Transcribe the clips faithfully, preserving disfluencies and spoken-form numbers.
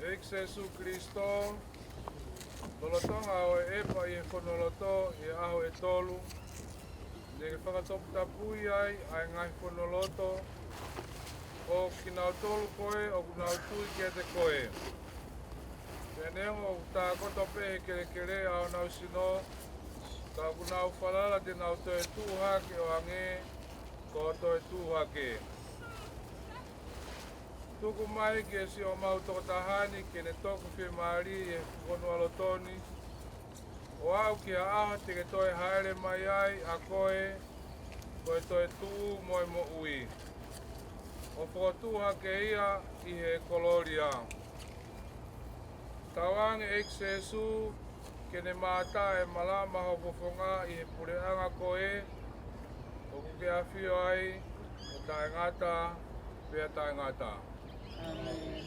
ʻEiki Sēsū Kalaisi, lolotonga ʻo e ʻepa ʻi he fonualoto ʻi he ʻaho ʻe tolu, ne ke fakatoputapui ai ʻa e ngaahi fonualoto ʻo kinautolu ko ē ʻoku nau tui kiate koe. Pea neongo ʻoku tākoto pē he kelekele ʻa honau sino, ka ʻoku nau falala te nau toe tuʻu hake ʻo hangē ko hoʻo toe tuʻu hake. Tuku mai ki he siʻomau tokotaha ni ke ne toki fiemālie ʻi he fonualoto ni, ʻo aʻu ki he ʻaho te ke toe hāʻele mai ai ʻa koe, ko e toetuʻu mo e moʻui, ʻo fokotuʻu hake ia ʻi he kolōlia. Tauange ʻEiki Sēsū, ke ne mātā ʻe malama ho fofonga ʻi he puleʻanga ko ē ʻoku ke ʻafio ai, ʻo taʻengata pea taʻengata. ʻĀmeni.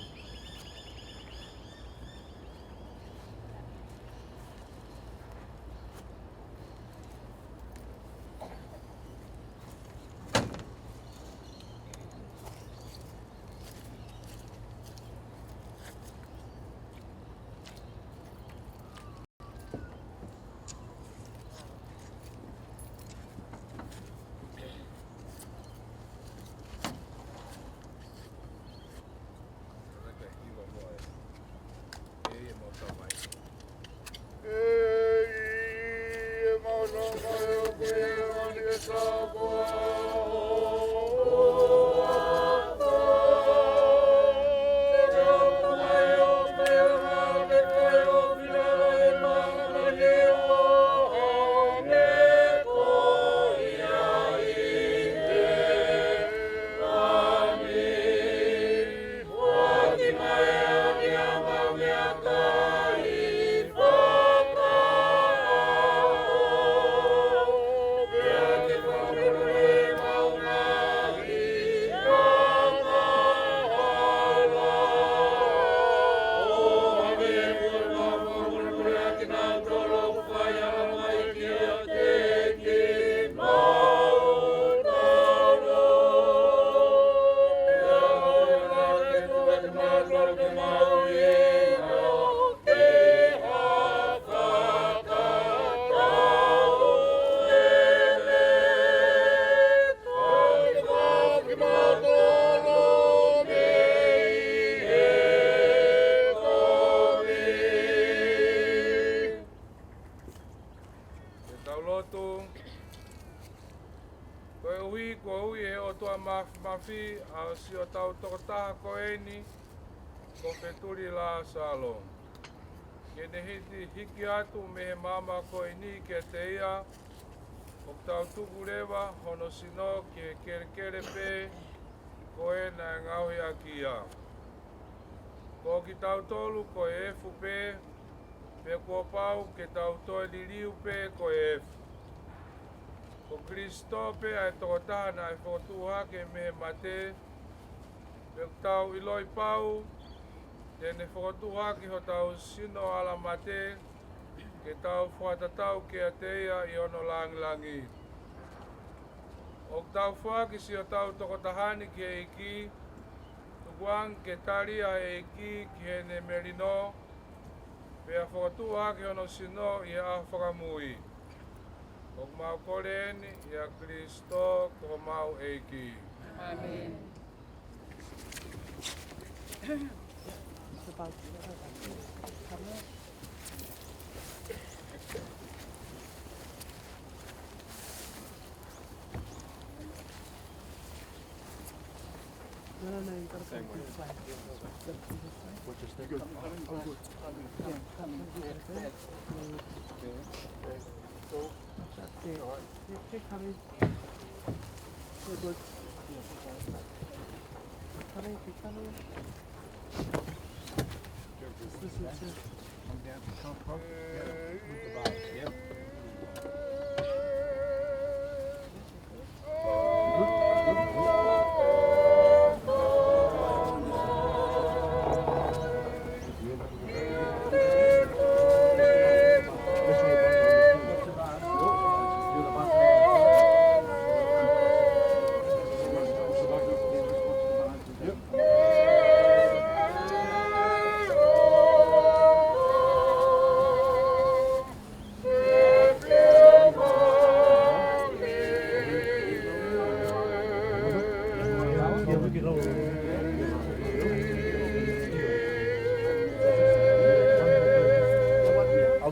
Ke tau lotu. Koeʻuhi kuo ui ʻe he ʻOtua Māfimafi ʻa siʻotau tokotaha ko eni ko Fetuli Lāsalo, ke ne hiki, hiki atu mei he maama ko eni kiate ia, ʻoku tau tuku leva hono sino ki he kelekele pē ko ē naʻe ngaohi ʻaki ia. Ko kitautolu ko e efu pē, pea kuo pau ke tau toe liliu pē ko e efu. Ko Kalaisi pē ʻa e tokotaha naʻe fokotuʻu hake mei he mate, pea ʻoku tau ʻiloʻi pau te ne fokotuʻu hake hotau sino ʻalamate, ke tau fakatatau kiate ia ʻi hono lāngilangi. ʻOku tau foaki siʻotau tokotaha ni ki he ʻEiki, tukuange ke tali ʻa e ʻEiki ki heʻene melino, pea fokotuʻu hake hono sino ʻi he ʻaho fakamui. ʻOku mau kole eni ʻia Kalaisi ko homau ʻEiki. ʻĀmeni. No, no, no, you gotta come this way. Which is the good. Oh, good. Yeah, come in. Yeah, yeah. So, all right. You're, you're coming. Good, good. Coming, keep coming. This is it. Come down, come, come. Yeah, move the body. Yep.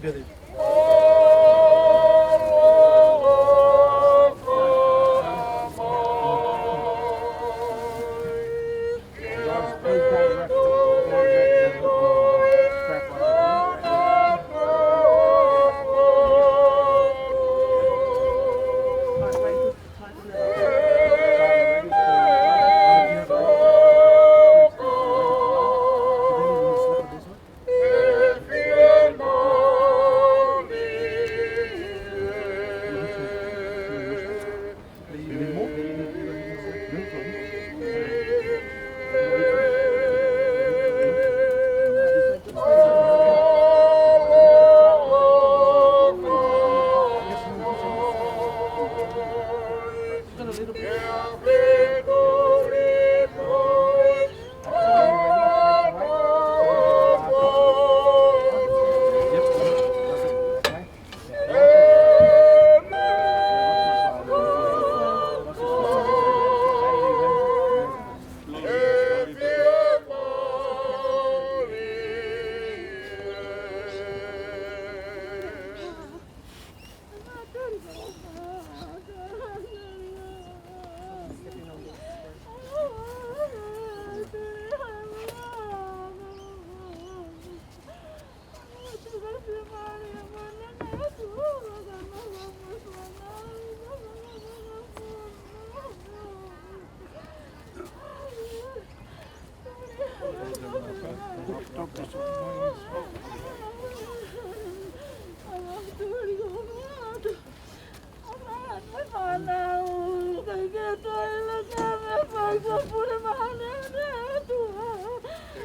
Ke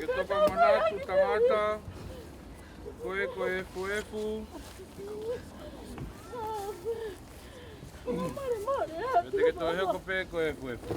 ke toka manatu tangata, ko koe ko e efuefu. Ke ke toe hoko pē ko e efuefu.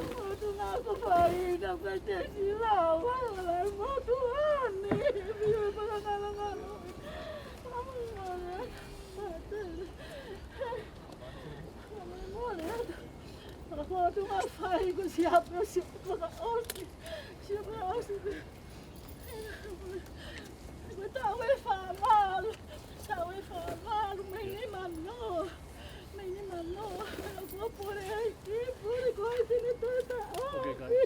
Taʻu ʻe faʻa valu, taʻu ʻe faʻa valu, mei ni mano, mei ni mano, ʻoku pule ai ki, pule ko ai tini tata, ʻoku pule.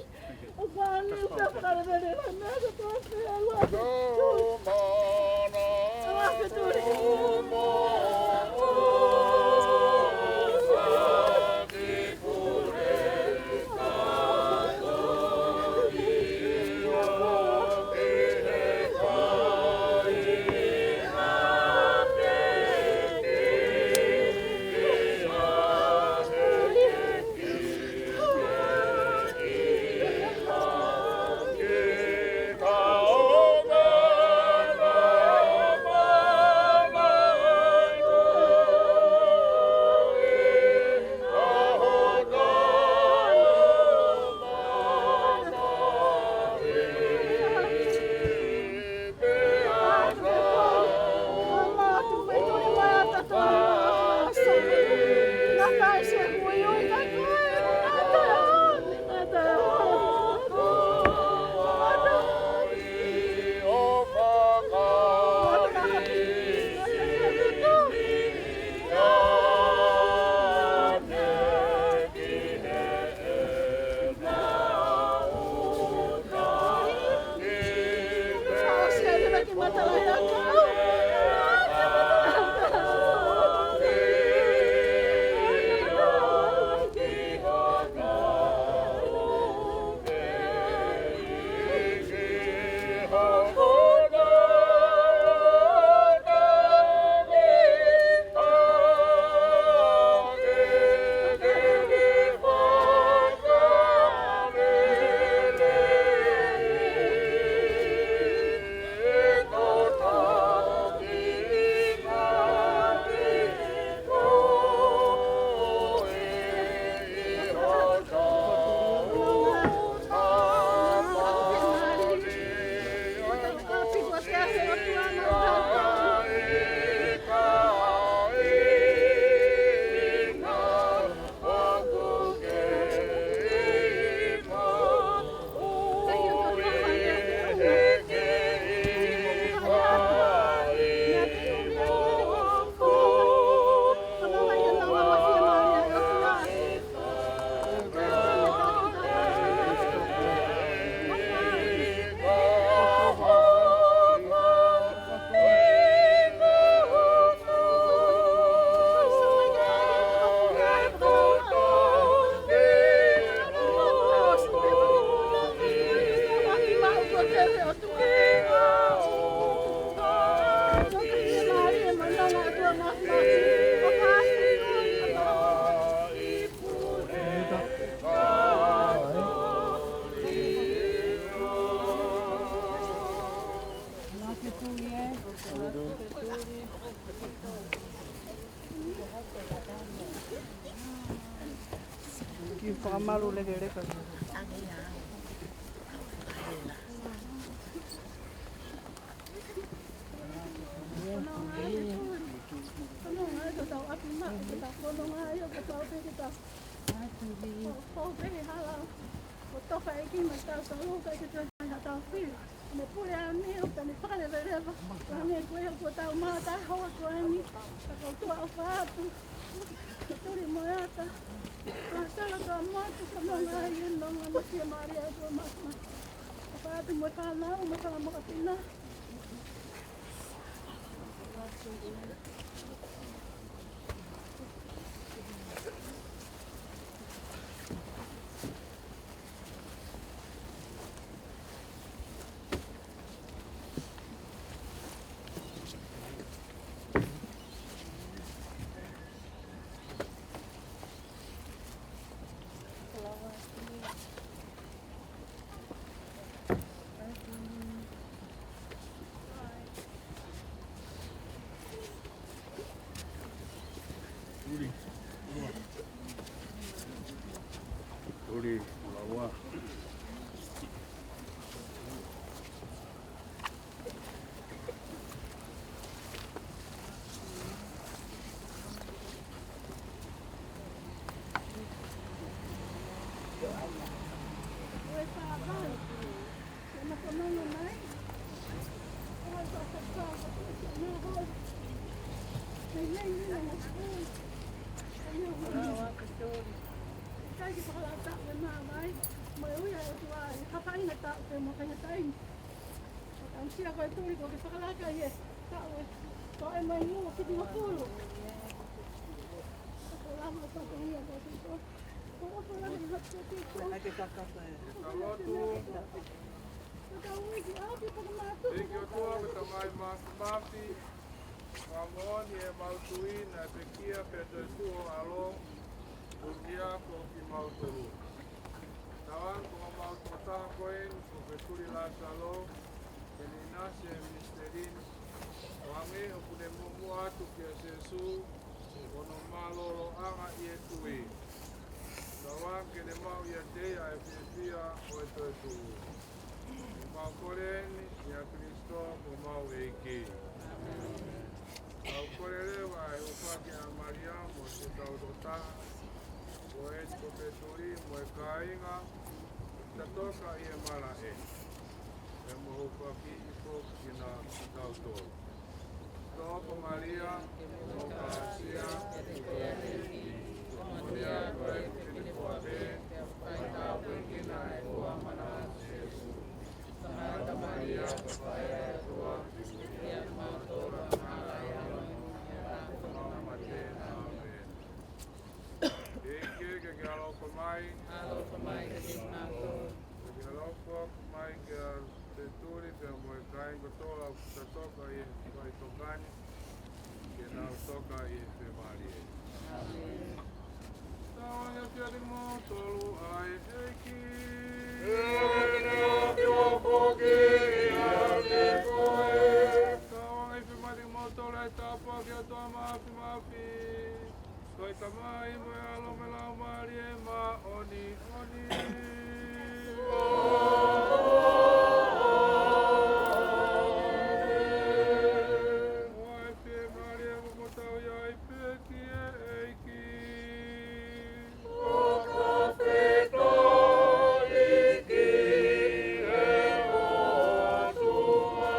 Kiʻi fakamalu lekeleka. Kono ngai ko tau ʻapi maʻu, ko tau kono ngai, ko tau pē, ko tau. Ko, ko pē hala. Ko toka ʻEiki mai tau tau, ka ke tau mai ha tau fili. Ne pule a mi, o tani fakaleveleva. Ka ne ko ia ko tau mata hoa ko eni. Ka ko tua o fatu. Ko tuli mo ata. Ka sala ka motu ka mo ngai e nonga mo tia Maria ko mama. Ka fatu mo ka nau, mo ka mo ka pina. Uli, ua. Kai ke fakalata e mā mai, mai ui ai o tua e kapaina ta ke mo kai tai. Ka usia ko e tuli ko ke fakalaka ia. Taʻu e. Ko e mai mua ki Singapore. Ko lama ko ko ia ko ko. Ko ko lama ko ko. Ai ke kakaka e. Ko ka ui ki ʻapi ko ka mātu. Thank you, tua, ko Tamai Māfimafi. Ko e moʻoni ʻemau tui naʻe pekia pea toe tuʻu ho ʻAlo, ʻo kia ko kimautolu. Tauange ko homau tokotaha ko eni, ko Petuli Lasalo, ke ne ʻinasi e misiteli ni, ʻo hangē ʻoku ne muʻomuʻa atu kia Sīsū, ko hono mālōlōʻanga ʻi he tui. Tauange ke ne maʻu ʻiate ia e fiefia ʻo e toetuʻu. ʻOku mau kole eni ʻia Kalaisi ko homau ʻEiki. ʻĒmeni. ʻOku mau kole leva e hūfaki ʻa Malia mo siʻetau tokotaha ko eni ko Petuli mo e kāinga, ʻoku ta toka ʻi he malaʻe. ʻE mo hūfaki ifo kinautolu. Toko Malia, mo kasia, ʻe te ʻEiki, ko e moʻoni ʻa koe ʻi he fefine kotoa pē, pea fakaʻofoʻofani ʻa e fua ʻo ho manava ko Sīsū. Sangata Malia, Tamai ʻo e ʻOtua, ʻofa kiate kimautolu ʻoku ʻi he ʻaho ʻo ʻemau mate. ʻĒmeni. ʻEiki, ke ke ʻaloʻofa mai. ʻAloʻofa mai kiate kimautolu. Ke ke ʻaloʻofa mai kia Petuli pea mo e kāinga kotoa ʻoku ta toka ʻi he faʻitoka ni, ke nau toka ʻi he fiemālie. ʻĒmeni. Tauange ʻo ʻiate kimoutolu ʻa e ʻEiki. ʻIate koe. Tauange ʻo ʻiate kimoutolu ʻa e tāpuaki ʻa e ʻOtua Māfimafi. Ko e Tamai mo e ʻAlo mo e Laumālie Māʻoniʻoni. Ko e fiemālie ʻoku mou tauhi ai pē ki he ʻEiki. ʻOku fetōliki e ʻOtua.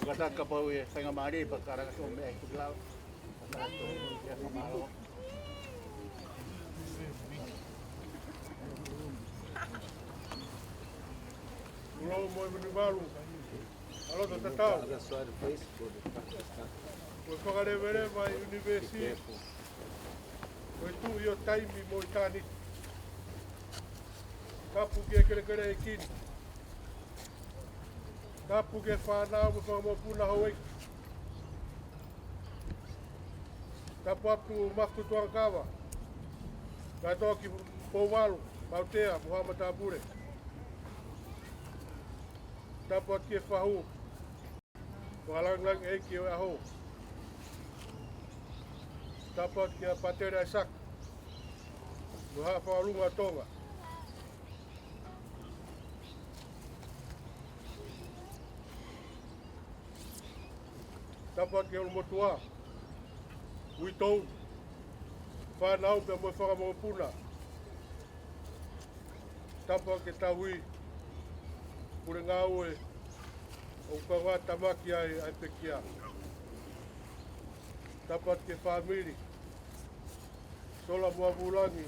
Kātaki kapau ʻe faingamālie pea kātaki ʻo meʻa ʻi he lau. Kātaki ʻo meʻa fakamālō. Kulo mo e Vunivalu. ʻA loto tatau. Ko e fakaleveleva ʻa e ʻunivēsi. Ko e Tuʻi ʻo taimi mo ʻitāniti. Tapu ki he kelekele ʻeiki ni. Tapu ki he fānau mo e fanga mokopuna houʻeiki. Tapu atu Mafututuʻangakava. Kae toki Pouvalu, Mautea, mo haʻa matāpule. Tapu atu ki he fahu. Fakalāngilangi ʻeiki ʻo e ʻaho. Tapu atu kia Pātele ʻAisake. Mo haʻa Fakaʻolunga ʻo Tonga. Tapu atu ki he ʻulumotuʻa. Uitou. Fānau pea mo e fanga mokopuna. Tapu atu ki he tauhi. Pule ngāue. ʻOku kau ngātamaki ai ʻa e pekia. Tapu atu ki he fāmili. Sola mo Avulangi,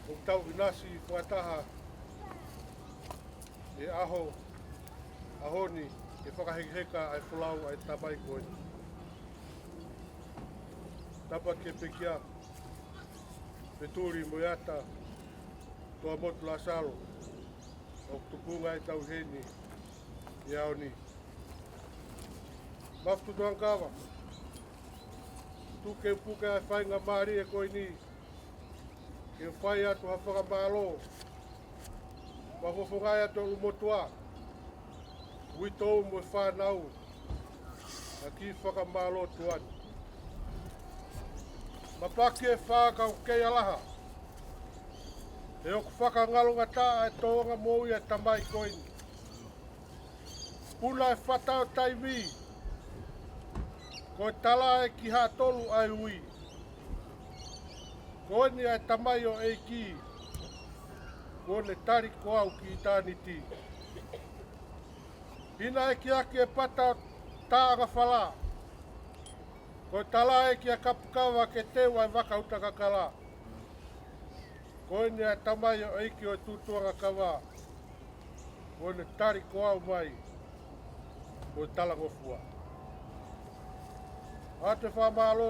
ʻoku tau ʻinasi fakataha he ʻaho, ʻaho ni, ke fakahekeheka ʻa e folau ʻa e tamai ko eni. Tapu atu ki he pekia, Petuli mo e ata, Toa Motu Lasalo, ʻoku tupunga ʻetau heni ʻi he ʻaho ni. Mafututuʻangakava, tuku ke u puke ʻa e faingamālie ko eni, ke u fai atu ha fakamālō, fakafofongaʻi atu ʻa e ʻulumotuʻa, uitou mo e fānau, ʻa e kiʻi fakamālō tuʻa ni. Mapaki e fā ka ʻoku kei ʻalaha, he ʻoku fakangalongataʻa e tōʻonga moʻui ʻa e tamai ko eni. Puna e fata ʻo taimi, ko e tala ʻe ki haʻa tolu ʻa e ui. Ko eni ʻa e tamai ʻo e ʻEiki, kuo ne tali ko au ki ʻitāniti. Hina ʻekiʻaki e pata ʻo taʻanga fala, ko e tala ʻe ki ha kapukava ke teu ʻa e vaka ʻuta kakala. Ko eni ʻa e tamai ʻo e ʻEiki ʻo e Tutuʻangakava, kuo ne tali ko au mai, ko e talangofua. ʻOatu e fakamālō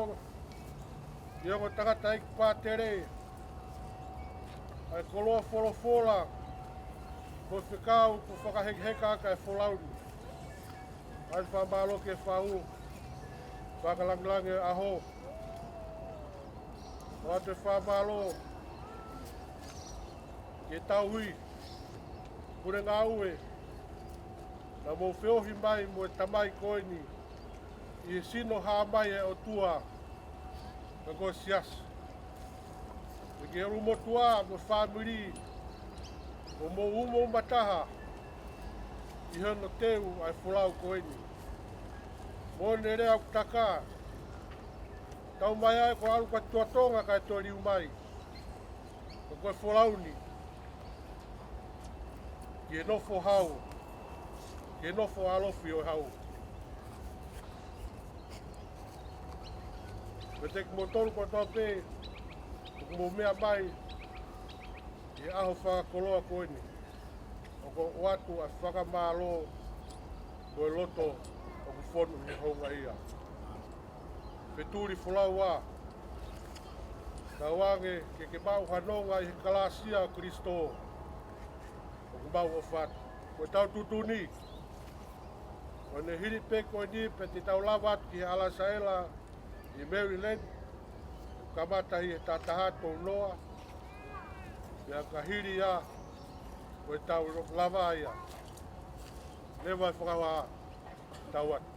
ki he ongo tangataʻeiki pātele, ʻa e koloa folofola, mo e fekau kuo fakahekeheka ʻaki ʻa e folau ni. ʻOatu e fakamālō ki he fahu, fakalāngilangi ʻo e ʻaho. ʻOatu e fakamālō ki he tauhi, pule ngāue, naʻa mou feohi mai mo e tamai ko eni ʻi he sino hā mai ʻa e ʻOtua, ka ko e siasi. Pea ki he ʻulumotuʻa mo e fāmili, ʻoku mou umauma taha ʻi hono teu ʻa e folau ko eni. Mo ʻene lea ʻoku taka, tau mai ai ko e ʻalu ki Tuʻa Tonga kae toe liu mai. Ka ko e folau ni, ki he nofo hau, ki he nofo ʻalofi ʻo e hau. Pea kiate kimoutolu kotoa pē ʻoku mou meʻa mai ʻi he ʻaho fakakoloa ko eni, ʻoku ou ʻoatu ʻa e fakamālō mo e loto ʻoku fonu ʻi he houngaʻia. Fetuli folau ā, tauange ke ke maʻu ha nonga ʻi he kalāsia ʻo Kalaisi, ʻoku mau ʻofa atu. Ko ʻetau tuʻutuʻuni, ko ʻene hili pē ko eni pea te tau lava atu ki he ʻAlasaʻela ʻi Maryland, kamata ʻi he taha taha tolu noa, pea ka hili ia, ko ʻetau lava ia. Leva e fakahoha, tau atu.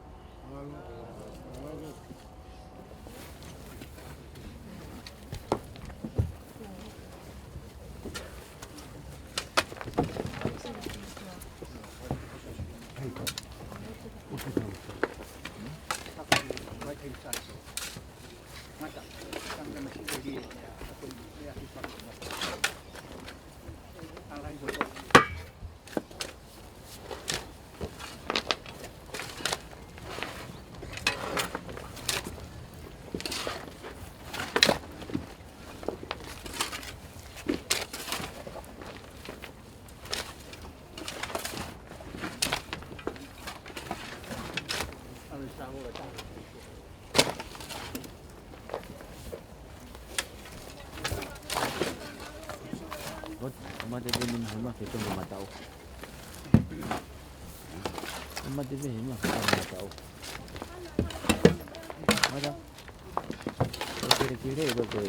Mate pē ni mahalo ke tongo matau. Mate pē ni mahalo ke tongo matau. Mata. Kere kere lo ke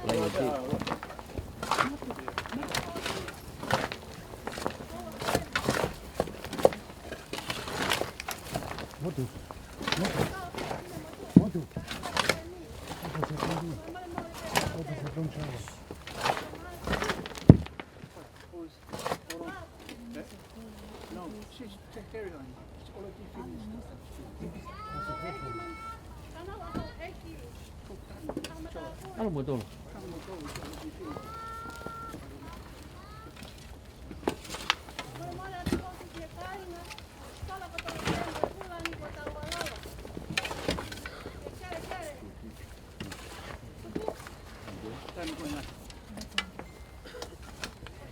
lai ati. Motu. Motu. Motu. No, she's carry on. It's already finished. Alo mo tolo.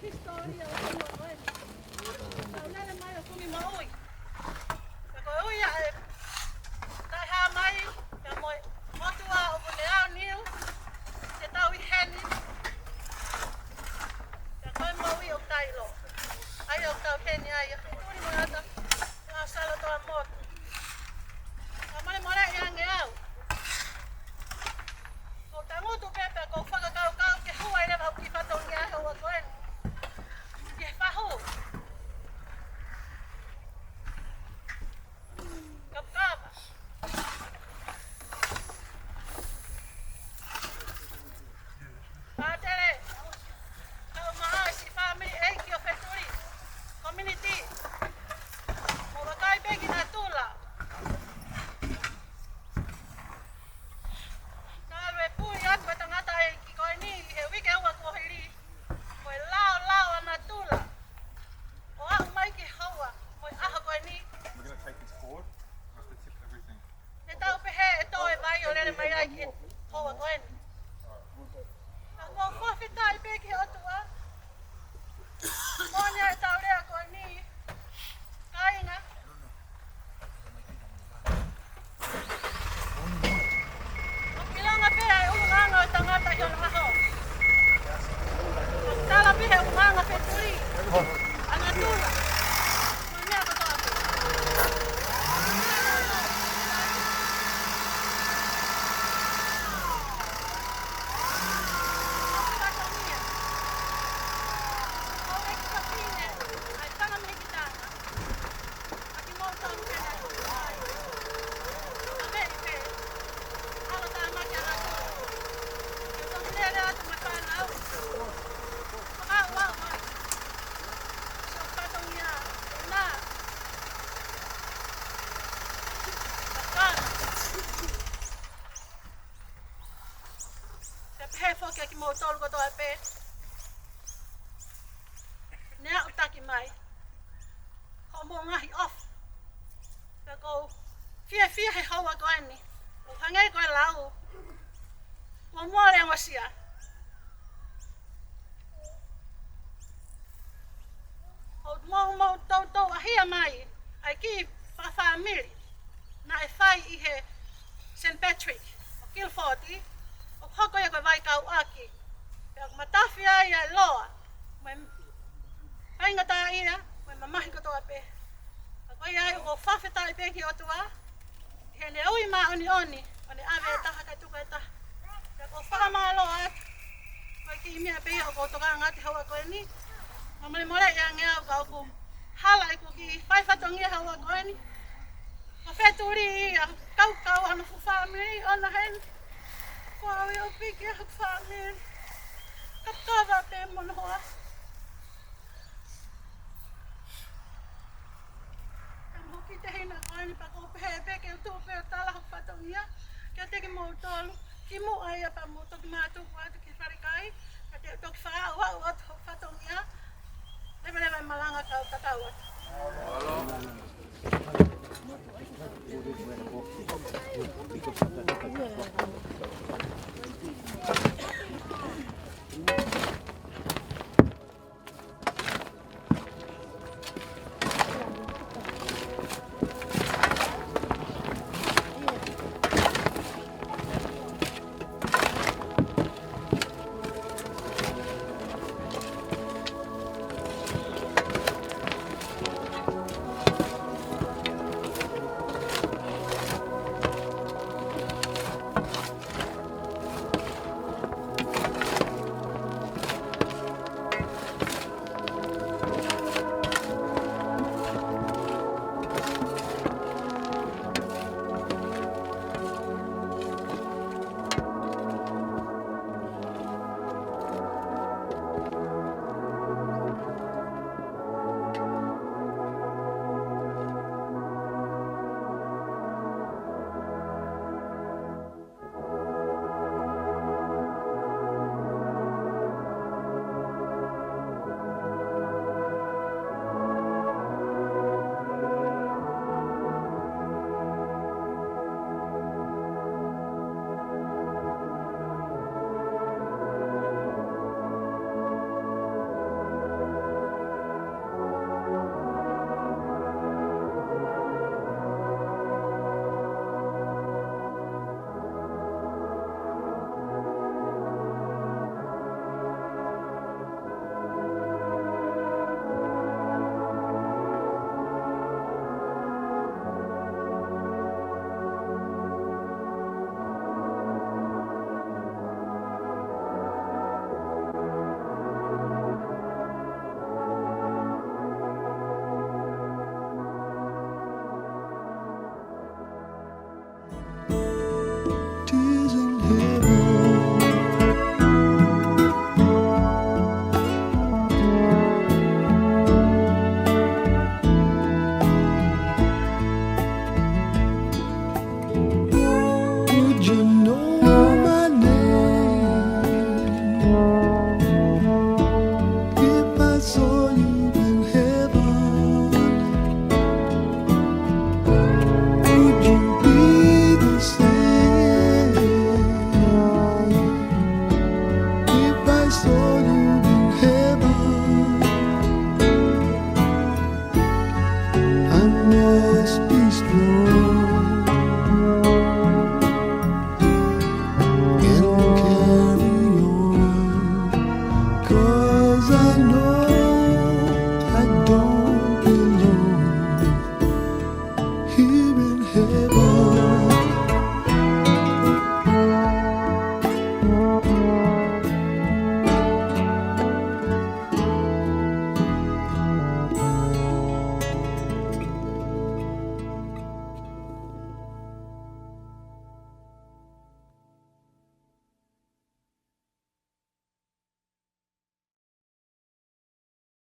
Hisitōlia ʻo e ʻaho ko eni. Tau lele mai ʻo kumi moʻui. Pea ko e ui ʻa e taʻehāmai, pea mo e motuʻa ʻo Puleau Niu, te tau ʻi heni. Pea ko e moʻui ʻoku tau ʻilo. ʻA ia ʻoku tau ʻi heni ai, ʻa Fetuli mo e ʻata, ʻa Salotoa Motu. Ka mole mole i ange au. Ko e tangutu pē pea ko e fakakaukau ke hua ai leva ʻeku kiʻi fatongia he ʻaho ko eni. Ke fahu. Kapukava. Pātele. Kau maʻa siʻi fāmili ʻeiki ʻo Fetuli. Community. Mo vakai pē ki natula. Naʻa ʻalu e puli atu e tangataʻeiki ko eni ʻi he uike ua kuo hili. Ko e laolao ʻa natula. ʻO aʻu mai ki he houa, mo e ʻaho ko eni. We're gonna take this forward. We have to tip everything. Te tau pehē ʻe tō e vai ʻo lele mai ai ki he houa ko eni. Ka ʻoku ou fakafetaʻi pē ki he ʻOtua. Moʻoni ʻa e tau lea ko eni. Kāinga. ʻOku ʻilonga pē ʻa e ʻulungaanga ʻo e tangata ʻi hono ʻaho. ʻOku tala pē he ʻulungaanga Fetuli. ʻA natula. Mo e meʻa kotoa pē. ʻOku fatongia. ʻOku ʻeku fafine, ʻa e tanga mei ki tanga. ʻA kimoutolu pē naʻe tuku ai. ʻA meʻi pē. ʻAlo tāmaki ʻa natula. Ke toki lele atu mo e fānau. Fakaaʻu mai. Siʻo fatongia. Nā. Fakaaʻu. Pea pehē foki ʻa kimoutolu kotoa pē. Ne aʻu taki mai. Hoʻomou ngaahi ʻofa. Pea ʻoku ou fiefia he houa ko eni. ʻO hangē ko e lau. Kuo mole angosia. ʻOku mou, mou toutou ʻahia mai. ʻA e kiʻi fakafāmili. Naʻe fai ʻi he Saint Patrick. ʻO Guildford. ʻOku hoko ia ko e vai kau ʻaki. Pea ʻoku matafi ai ʻa e loa. Mo e faingataʻaʻia, mo e mamahi kotoa pē. Ka ko ia ai ʻoku ou fakafetaʻi pē ki he ʻOtua, ʻi heʻene ui māʻoniʻoni, ʻo ne ʻave e taha kae tuku e taha. Pea ʻoku ou fakamālō atu, ko e kiʻi meʻa pē ia ʻoku ou tokanga atu he houa ko eni. Mou molemole ange au ka ʻoku hala ʻeku kiʻi fai fatongia he houa ko eni. Ko Fetuli ia, kaukau ʻa hono fuʻu fāmili, ʻoua heni. Ko au ia ʻoku piki ʻa hoku fāmili. Ka kava pē mo hono hoa. Ka mo ki te hina ko eni pea ʻoku ou pehē pē ke u tuʻu pē ʻo tala hoku fatongia kiate kimoutolu. Kimuʻa ia pea mou toki mātuku atu ki he falekai. Ka te u toki fakaaʻu atu hoku fatongia. Leveleva e malanga kau tatau atu.